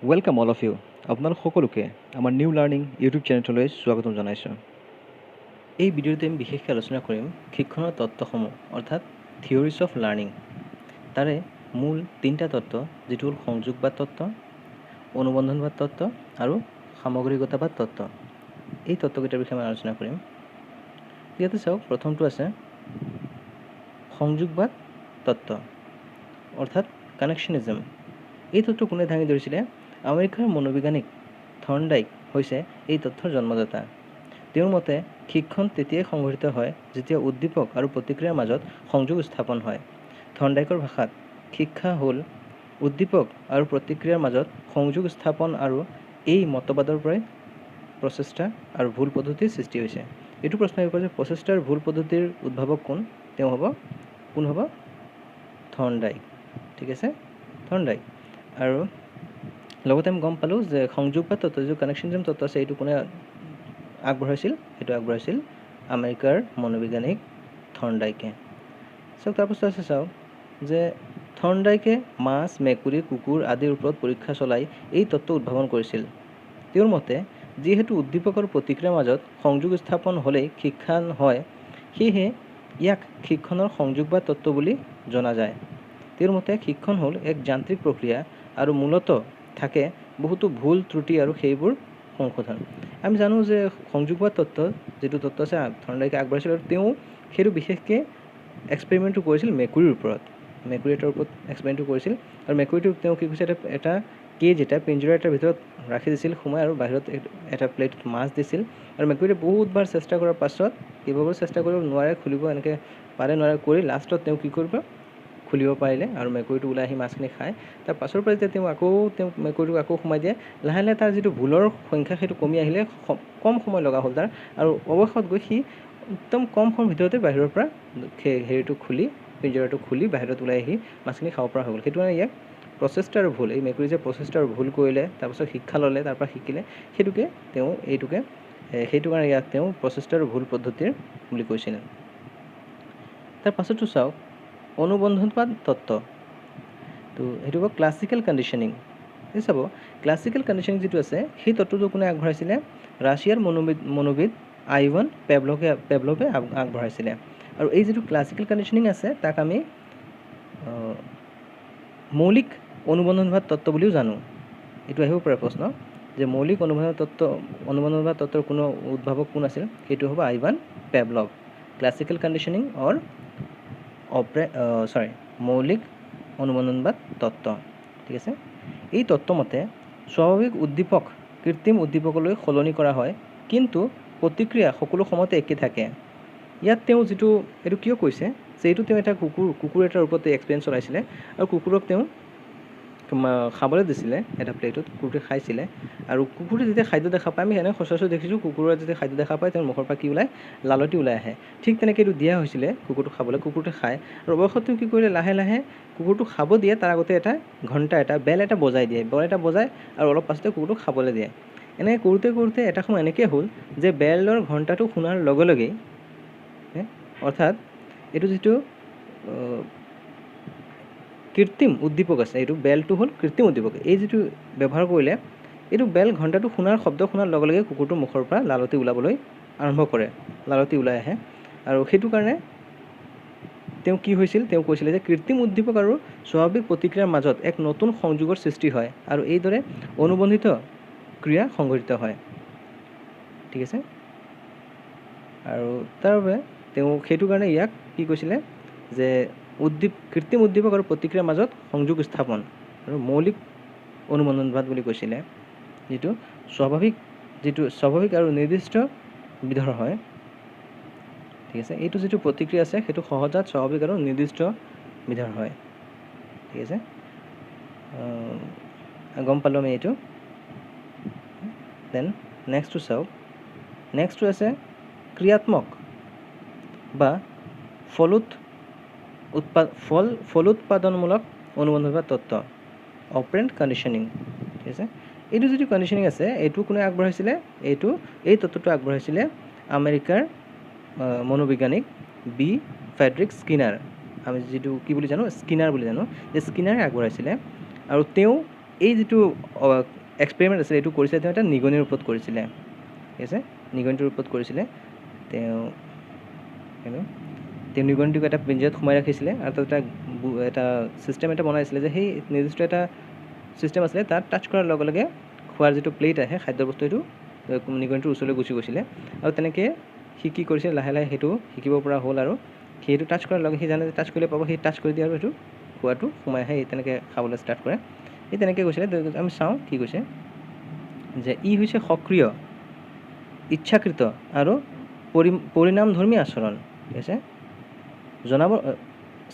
Welcome all of you. আপোনালোক সকলোকে আমাৰ নিউ লাৰ্ণিং ইউটিউব চেনেলটোলৈ স্বাগতম জনাইছোঁ। এই ভিডিঅ'টোতে আমি বিশেষকৈ আলোচনা কৰিম শিক্ষণৰ তত্ত্বসমূহ, অৰ্থাৎ থিয়ৰিজ অফ লাৰ্ণিং। তাৰে মূল তিনিটা তত্ত্ব, যিটো হ'ল সংযোগবাদ তত্ত্ব, অনুবন্ধনবাদ তত্ত্ব আৰু সামগ্ৰিকতাবাদ তত্ত্ব। এই তত্ত্বকেইটাৰ বিষয়ে আমি আলোচনা কৰিম। ইয়াতে চাওক, প্ৰথমটো আছে সংযোগবাদ তত্ত্ব, অৰ্থাৎ কানেকশ্যনিজম। এই তত্ত্ব কোনে দাঙি ধৰিছিলে? আমেৰিকাৰ মনোবৈজ্ঞানিক থৰ্ণডাইক হৈছে এই তথ্যৰ জন্মদাতা। তেওঁৰ মতে শিক্ষণ তেতিয়াই সংঘটিত হয় যেতিয়া উদ্দীপক আৰু প্ৰতিক্ৰিয়াৰ মাজত সংযোগ স্থাপন হয়। থৰ্ণডাইকৰ ভাষাত শিক্ষা হ'ল উদ্দীপক আৰু প্ৰতিক্ৰিয়াৰ মাজত সংযোগ স্থাপন আৰু এই মতবাদৰ পৰাই প্ৰচেষ্টা আৰু ভুল পদ্ধতিৰ সৃষ্টি হৈছে। এইটো প্ৰশ্ন আহিব পাৰে যে প্ৰচেষ্টাৰ ভুল পদ্ধতিৰ উদ্ভাৱক কোন? তেওঁ হ'ব, কোন হ'ব? থৰ্ণডাইক। ঠিক আছে, থৰ্ণডাইক। আৰু লগতে আমি গম পালোঁ যে সংযোগবাদ তত্ত্ব, যিটো কানেকশ্যনিজম তত্ত্ব আছে, এইটো কোনে আগবঢ়াইছিল? সেইটো আগবঢ়াইছিল আমেৰিকাৰ মনোবৈজ্ঞানিক থৰ্ণডাইকে। চাওক, তাৰপাছত আছে, চাওক যে থৰ্ণডাইকে মাছ, মেকুৰী, কুকুৰ আদিৰ ওপৰত পৰীক্ষা চলাই এই তত্ত্ব উদ্ভাৱন কৰিছিল। তেওঁৰ মতে যিহেতু উদ্দীপক আৰু প্ৰতিক্ৰিয়াৰ মাজত সংযোগ স্থাপন হ'লেই শিক্ষা হয়, সেয়েহে ইয়াক শিক্ষণৰ সংযোগবাদ তত্ত্ব বুলি জনা যায়। তেওঁৰ মতে শিক্ষণ হ'ল এক যান্ত্ৰিক প্ৰক্ৰিয়া আৰু মূলতঃ থাকে বহুতো ভুল ত্ৰুটি আৰু সেইবোৰ সংশোধন। আমি জানো যে সংযোগবাদ তত্ত্ব যিটো তত্ত্ব আছে, থৰ্ণডাইকে আগবঢ়াইছিল আৰু তেওঁ সেইটো বিশেষকৈ এক্সপেৰিমেণ্টটো কৰিছিল মেকুৰীৰ ওপৰত। মেকুৰী এটাৰ ওপৰত এক্সপেৰিমেণ্টটো কৰিছিল আৰু মেকুৰীটোক তেওঁ কি কৰিছে, এটা কেজ, এটা পিঞ্জৰা এটাৰ ভিতৰত ৰাখি দিছিল সোমাই আৰু বাহিৰত এটা প্লেটত মাছ দিছিল। আৰু মেকুৰীটোৱে বহুতবাৰ চেষ্টা কৰাৰ পাছত, কেইবাবাৰো চেষ্টা কৰিব নোৱাৰে খুলিব, এনেকৈ পাৰে নোৱাৰে কৰি লাষ্টত তেওঁ কি কৰিব, খুলিব পাৰিলে আৰু মেকুৰীটো ওলাই আহি মাছখিনি খায়। তাৰ পাছৰ পৰা যেতিয়া তেওঁ আকৌ তেওঁ মেকুৰীটোক আকৌ সোমাই দিয়ে, লাহে লাহে তাৰ যিটো ভুলৰ সংখ্যা সেইটো কমি আহিলে, কম সময় লগা হ'ল তাৰ আৰু অৱশেষত গৈ সি একদম কম সময়ৰ ভিতৰতে বাহিৰৰ পৰা সেই হেৰিটো খুলি, পিঞ্জৰাটো খুলি বাহিৰত ওলাই আহি মাছখিনি খাব পৰা হৈ গ'ল। সেইটো কাৰণে ইয়াক প্ৰচেষ্টা আৰু ভুল, এই মেকুৰী যে প্ৰচেষ্টা আৰু ভুল কৰিলে, তাৰপাছত শিক্ষা ল'লে, তাৰপৰা শিকিলে, সেইটোকে তেওঁ এইটোকে সেইটো কাৰণে ইয়াক তেওঁ প্ৰচেষ্টা আৰু ভুল পদ্ধতিৰ বুলি কৈছিলে। তাৰ পাছতো চাওক অনুবন্ধনবাদ তত্ত্ব, তো সেইটো হ'ব ক্লাছিকেল কণ্ডিশ্যনিং। এই চাব, ক্লাছিকেল কণ্ডিশ্যনিং যিটো আছে, সেই তত্ত্বটো কোনে আগবঢ়াইছিলে? ৰাছিয়াৰ মনোবিদ আইভান পেভলভে আগবঢ়াইছিলে। আৰু এই যিটো ক্লাছিকেল কণ্ডিশ্যনিং আছে, তাক আমি মৌলিক অনুবন্ধনবাদ তত্ত্ব বুলিও জানো। এইটো আহিব পাৰে প্ৰশ্ন যে মৌলিক অনুবন্ধনবাদ তত্ত্বৰ কোনো উদ্ভাৱক কোন আছিল? সেইটো হ'ব Ivan Pavlov. Classical conditioning or sorry, মৌলিক অনুবন্ধনবাদ তত্ত্ব। ঠিক আছে, এই তত্ত্ব মতে স্বাভাৱিক উদ্দীপক কৃত্ৰিম উদ্দীপকলৈ সলনি কৰা হয়, কিন্তু প্ৰতিক্ৰিয়া সকলো সময়তে একে থাকে। ইয়াত তেওঁ যিটো এইটো কিয় কৈছে যে এইটো তেওঁ এটা কুকুৰ এটাৰ ওপৰত এক্সপেৰিয়েঞ্চ চলাইছিলে আৰু কুকুৰক তেওঁ খাবলৈ দিছিলে এটা প্লেটত, কুকুৰটোৱে খাইছিলে। আৰু কুকুৰটোৱে যেতিয়া খাদ্য দেখা পায়, আমি এনে সচৰাচৰ দেখিছোঁ কুকুৰে যেতিয়া খাদ্য দেখা পায় তেওঁৰ মুখৰ পৰা কি ওলায়, লালতি ওলাই আহে। ঠিক তেনেকৈ এইটো দিয়া হৈছিলে কুকুৰটো খাবলৈ, কুকুৰটোৱে খায়। আৰু অৱশেষত তেওঁ কি কৰিলে, লাহে লাহে কুকুৰটো খাব দিয়ে, তাৰ আগতে এটা ঘণ্টা, এটা বেল এটা বজাই দিয়ে, বেল এটা বজাই আৰু অলপ পাছতে কুকুৰটোক খাবলৈ দিয়ে। এনেকৈ কৰোঁতে কৰোঁতে এটা সময় এনেকৈ হ'ল যে বেলৰ ঘণ্টাটো শুনাৰ লগে লগেই, অৰ্থাৎ এইটো যিটো কৃত্ৰিম উদ্দীপক আছে, এইটো বেলটো হ'ল কৃত্ৰিম উদ্দীপক, এই যিটো ব্যৱহাৰ কৰিলে এইটো বেল ঘণ্টাটো শুনাৰ শব্দ শুনাৰ লগে লগে কুকুৰটোৰ মুখৰ পৰা লালতি ওলাবলৈ আৰম্ভ কৰে, লালতি ওলাই আহে। আৰু সেইটো কাৰণে তেওঁ কি হৈছিল, তেওঁ কৈছিলে যে কৃত্ৰিম উদ্দীপক আৰু স্বাভাৱিক প্ৰতিক্ৰিয়াৰ মাজত এক নতুন সংযোগৰ সৃষ্টি হয় আৰু এইদৰে অনুবন্ধিত ক্ৰিয়া সংঘটিত হয়। ঠিক আছে, আৰু তাৰ বাবে তেওঁ সেইটো কাৰণে ইয়াক কি কৈছিলে যে কৃত্ৰিম উদ্দীপক আৰু প্ৰতিক্ৰিয়াৰ মাজত সংযোগ স্থাপন আৰু মৌলিক অনুবন্ধনবাদ বুলি কৈছিলে, যিটো স্বাভাৱিক আৰু নিৰ্দিষ্ট বিধৰ হয়। ঠিক আছে, এইটো যিটো প্ৰতিক্ৰিয়া আছে সেইটো সহজাত, স্বাভাৱিক আৰু নিৰ্দিষ্ট বিধৰ হয়। ঠিক আছে, গম পালোঁ আমি এইটো। দেন নেক্সটটো চাওক, নেক্সটটো আছে ক্ৰিয়াত্মক বা ফলোৎপাদনমূলক অনুবন্ধনবাদ তত্ত্ব, অপাৰেণ্ট কণ্ডিশ্যনিং। ঠিক আছে, এইটো যিটো কণ্ডিশ্যনিং আছে এইটো কোনে আগবঢ়াইছিলে? এই তত্ত্বটো আগবঢ়াইছিলে আমেৰিকাৰ মনোবৈজ্ঞানিক বি ফ্ৰেডৰিক স্কিনাৰ। আমি যিটো কি বুলি জানো, স্কিনাৰ বুলি জানো, যে স্কিনাৰে আগবঢ়াইছিলে। আৰু তেওঁ এই যিটো এক্সপেৰিমেণ্ট আছিলে এইটো কৰিছিলে তেওঁ এটা নিগনিৰ ওপৰত কৰিছিলে, ঠিক আছে, নিগনিটোৰ ওপৰত কৰিছিলে। তেওঁ তেওঁ নিগনিটোক এটা পিঞ্জৰাত সোমাই ৰাখিছিলে আৰু তাত এটা ছিষ্টেম এটা বনাইছিলে যে সেই নিৰ্দিষ্ট এটা ছিষ্টেম আছিলে, তাত টাচ কৰাৰ লগে লগে খোৱাৰ যিটো প্লেট আহে খাদ্য বস্তু সেইটো নিগনিটোৰ ওচৰলৈ গুচি গৈছিলে। আৰু তেনেকৈ সি কি কৰিছিলে লাহে লাহে সেইটো শিকিব পৰা হ'ল আৰু সেইটো টাচ কৰাৰ লগে সি জানে যে টাচ কৰিলে পাব, সেই টাচ কৰি দিয়ে আৰু সেইটো খোৱাটো সোমাই আহে, তেনেকৈ খাবলৈ ষ্টাৰ্ট কৰে। এই তেনেকৈ গৈছিলে। আমি চাওঁ কি কৈছে যে ই হৈছে সক্ৰিয়, ইচ্ছাকৃত আৰু পৰিণামধৰ্মী আচৰণ, ঠিক আছে। জনাব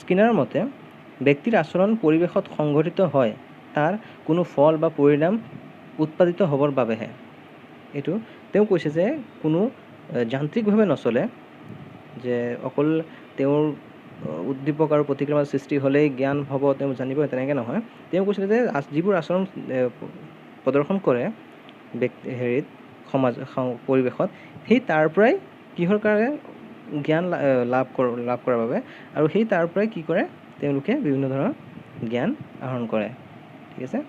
স্কিনাৰৰ মতে ব্যক্তিৰ আচৰণ পৰিৱেশত সংঘটিত হয় তাৰ কোনো ফল বা পৰিণাম উৎপাদিত হ'বৰ বাবেহে। এইটো তেওঁ কৈছে যে কোনো যান্ত্ৰিকভাৱে নচলে, যে অকল তেওঁৰ উদ্দীপক আৰু প্ৰতিক্ৰিয়াৰ সৃষ্টি হ'লেই জ্ঞান হ'ব তেওঁ জানিব, তেনেকৈ নহয়। তেওঁ কৈছিলে যে যিবোৰ আচৰণ প্ৰদৰ্শন কৰে ব্যক্তি হেৰিত সমাজ পৰিৱেশত, সেই তাৰ পৰাই কিহৰ কাৰণে জ্ঞান লাভ কৰাৰ বাবে, আৰু সেই তাৰ পৰাই কি কৰে তেওঁলোকে বিভিন্ন ধৰণৰ জ্ঞান আহৰণ কৰে, ঠিক আছে।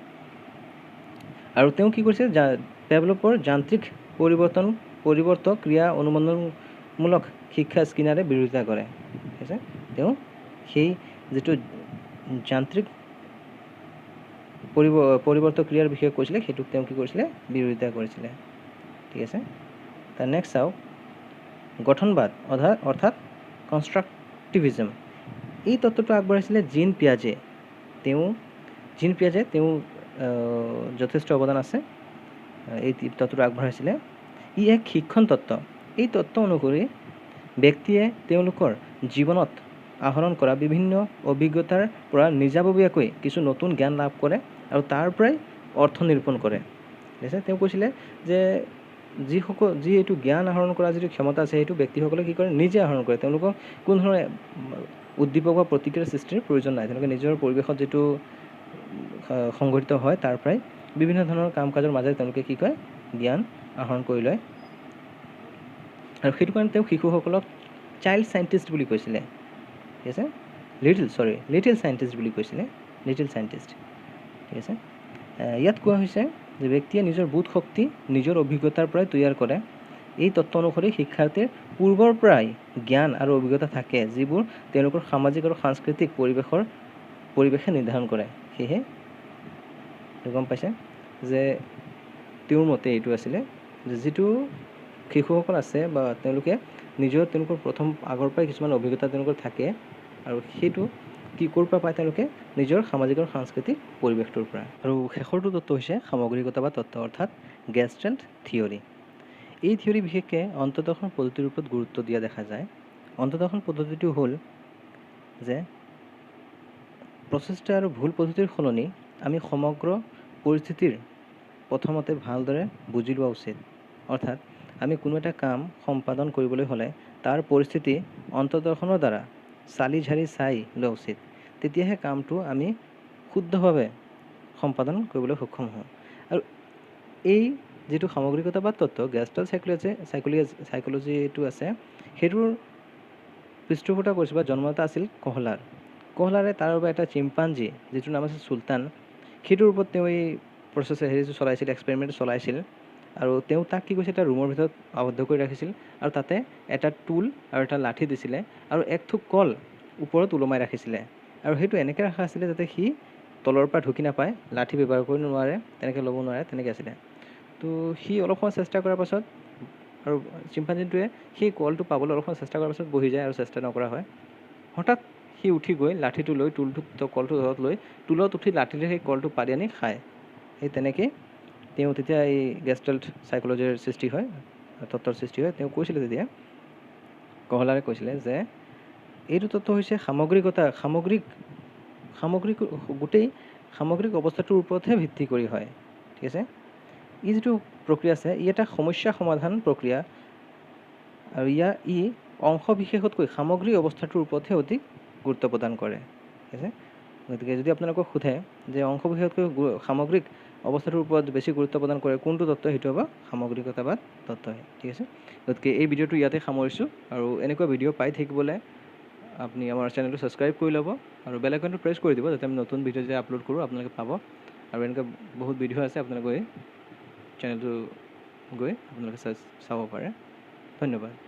আৰু তেওঁ কি কৰিছে, ডেভেলপৰ যান্ত্ৰিক পৰিৱৰ্তক ক্ৰিয়া অনুমানমূলক শিক্ষা স্কিনাৰে বিৰোধিতা কৰে, ঠিক আছে। তেওঁ সেই যিটো যান্ত্ৰিক পৰিৱৰ্তক ক্ৰিয়াৰ বিষয়ে কৈছিলে সেইটোক তেওঁ কি কৰিছিলে, বিৰোধিতা কৰিছিলে, ঠিক আছে। তাৰ নেক্সট চাওক গঠনবাদ অৰ্থাৎ কনষ্ট্ৰাক্টিভিজম। এই তত্ত্বটো আগবঢ়াইছিলে জিন পিয়াজে। তেওঁ জিন পিয়াজে তেওঁ যথেষ্ট অৱদান আছে, এই তত্ত্বটো আগবঢ়াইছিলে। ই এক শিক্ষণ তত্ত্ব। এই তত্ত্ব অনুসৰি ব্যক্তিয়ে তেওঁলোকৰ জীৱনত আহৰণ কৰা বিভিন্ন অভিজ্ঞতাৰ পৰা নিজাববীয়াকৈ কিছু নতুন জ্ঞান লাভ কৰে আৰু তাৰ পৰাই অৰ্থ নিৰূপণ কৰে, ঠিক আছে। তেওঁ কৈছিলে যে যিসকল যি এইটো জ্ঞান আহৰণ কৰা যিটো ক্ষমতা আছে সেইটো ব্যক্তিসকলে কি কৰে, নিজে আহৰণ কৰে, তেওঁলোকক কোনো ধৰণৰ উদ্দীপক বা প্ৰতিক্ৰিয়াৰ সৃষ্টিৰ প্ৰয়োজন নাই। তেওঁলোকে নিজৰ পৰিৱেশত যিটো সংঘটিত হয় তাৰ পৰাই বিভিন্ন ধৰণৰ কাম কাজৰ মাজেৰে তেওঁলোকে কি কৰে, জ্ঞান আহৰণ কৰি লয়। আৰু সেইটো কাৰণে তেওঁ শিশুসকলক চাইল্ড চাইণ্টিষ্ট বুলি কৈছিলে, ঠিক আছে, লিটিল চাইণ্টিষ্ট বুলি কৈছিলে, লিটিল চাইণ্টিষ্ট, ঠিক আছে। ইয়াত কোৱা হৈছে যে ব্যক্তিয়ে নিজৰ বোধ শক্তি নিজৰ অভিজ্ঞতাৰ পৰাই তৈয়াৰ কৰে। এই তত্ত্ব অনুসৰি শিক্ষাৰ্থীৰ পূৰ্বৰ পৰাই জ্ঞান আৰু অভিজ্ঞতা থাকে যিবোৰ তেওঁলোকৰ সামাজিক আৰু সাংস্কৃতিক পৰিৱেশে নিৰ্ধাৰণ কৰে। সেয়েহে গম পাইছে যে তেওঁৰ মতে এইটো আছিলে যে যিটো শিশুসকল আছে বা তেওঁলোকে নিজৰ তেওঁলোকৰ প্ৰথম আগৰ পৰাই কিছুমান অভিজ্ঞতা তেওঁলোকৰ থাকে আৰু সেইটো কি ক'ৰ পৰা পায়, তেওঁলোকে নিজৰ সামাজিক আৰু সাংস্কৃতিক পৰিৱেশটোৰ পৰা। আৰু শেষৰটো তত্ত্ব হৈছে সামগ্ৰিকতাবাদ তত্ত্ব অৰ্থাৎ গেষ্টাল্ট থিয়ৰী। এই থিয়ৰী বিশেষকৈ অন্তৰ্দৰ্শন পদ্ধতিৰ ওপৰত গুৰুত্ব দিয়া দেখা যায়। অন্তৰ্দৰ্শন পদ্ধতিটো হ'ল যে প্ৰচেষ্টা আৰু ভুল পদ্ধতিৰ সলনি আমি সমগ্ৰ পৰিস্থিতিৰ প্ৰথমতে ভালদৰে বুজি লোৱা উচিত। অৰ্থাৎ আমি কোনো এটা কাম সম্পাদন কৰিবলৈ হ'লে তাৰ পৰিস্থিতি অন্তৰ্দৰ্শনৰ দ্বাৰা চালি ঝাৰি চাই লোৱা উচিত, তেতিয়াহে কামটো আমি শুদ্ধভাৱে সম্পাদন কৰিবলৈ সক্ষম হওঁ। আৰু এই যিটো সামগ্ৰিকতাবাদ তত্ত্ব গেষ্টাল্ট চাইক'লজিটো আছে সেইটোৰ পৃষ্ঠপোষকতা কৰিছিল বা জন্মদাতা আছিল কহলাৰ। কহলাৰে তাৰ বাবে এটা চিম্পাঞ্জী যিটোৰ নাম আছিল চুলতান, সেইটোৰ ওপৰত তেওঁ এই প্ৰচেছ হেৰিটো চলাইছিল, এক্সপেৰিমেণ্ট চলাইছিল। আৰু তেওঁ তাক কি কৰিছে, এটা ৰুমৰ ভিতৰত আবদ্ধ কৰি ৰাখিছিল আৰু তাতে এটা টুল আৰু এটা লাঠি দিছিলে আৰু এক থোক কল ওপৰত ওলমাই ৰাখিছিলে। আৰু সেইটো এনেকৈ ৰখা আছিলে যাতে সি তলৰ পৰা ঢুকি নাপায়, লাঠি ব্যৱহাৰ কৰিব নোৱাৰে, তেনেকৈ ল'ব নোৱাৰে, তেনেকৈ আছিলে। তো সি অলপ সময় চেষ্টা কৰাৰ পাছত আৰু চিম্পাঞ্জিটোৱে সেই কলটো পাবলৈ অলপ সময় চেষ্টা কৰাৰ পাছত বহি যায় আৰু চেষ্টা নকৰা হয়। হঠাৎ সি উঠি গৈ লাঠিটো লৈ টুলটোত কলটো তলত লৈ টুলত উঠি লাঠিৰে সেই কলটো পাৰি আনি খায়। সেই তেনেকেই তেওঁ তেতিয়া এই গেষ্টাল্ট চাইক'লজিৰ সৃষ্টি হয়, তত্ত্বৰ সৃষ্টি হয়। তেওঁ কৈছিলে তেতিয়া, কহলাৰে কৈছিলে যে এইটো তত্ত্ব হৈছে সামগ্ৰিকতা, সামগ্ৰিক সামগ্ৰিক গোটেই সামগ্ৰিক অৱস্থাটোৰ ওপৰতহে ভিত্তি কৰি হয়, ঠিক আছে। ই যিটো প্ৰক্ৰিয়া আছে ই এটা সমস্যা সমাধান প্ৰক্ৰিয়া আৰু ই অংশ বিশেষতকৈ সামগ্ৰিক অৱস্থাটোৰ ওপৰতহে অধিক গুৰুত্ব প্ৰদান কৰে, ঠিক আছে। গতিকে যদি আপোনালোকক সোধে যে অংশ বিশেষতকৈ সামগ্ৰিক অৱস্থাটোৰ ওপৰত বেছি গুৰুত্ব প্ৰদান কৰে কোনটো তত্ত্ব, সেইটো হ'ব সামগ্ৰিকতাবাদ তত্ত্ব, ঠিক আছে। গতিকে এই ভিডিঅ'টো ইয়াতে সামৰিছোঁ আৰু এনেকুৱা ভিডিঅ' পাই থাকিবলৈ আপুনি আমাৰ চেনেলটো ছাবস্ক্ৰাইব কৰি ল'ব আৰু বেল আইকনটো প্ৰেছ কৰি দিব যাতে আমি নতুন ভিডিঅ' যেতিয়া আপলোড কৰোঁ আপোনালোকে পাব। আৰু এনেকুৱা বহুত ভিডিঅ' আছে, আপোনালোকে গৈ চেনেলটো গৈ আপোনালোকে চাব পাৰে। ধন্যবাদ।